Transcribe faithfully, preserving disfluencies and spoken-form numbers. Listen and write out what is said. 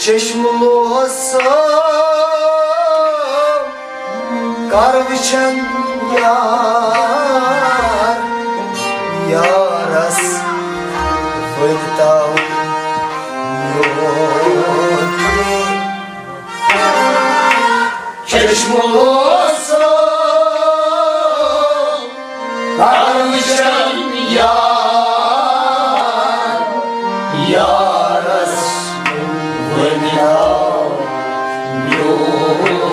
چشمہٕ لوسہٕ کر وٕچھن یار، یارس ؤنۍ تاو میون۔ چشمہٕ لوسہٕ کر وٕچھن یار، یارس ؤنۍ تاو میون۔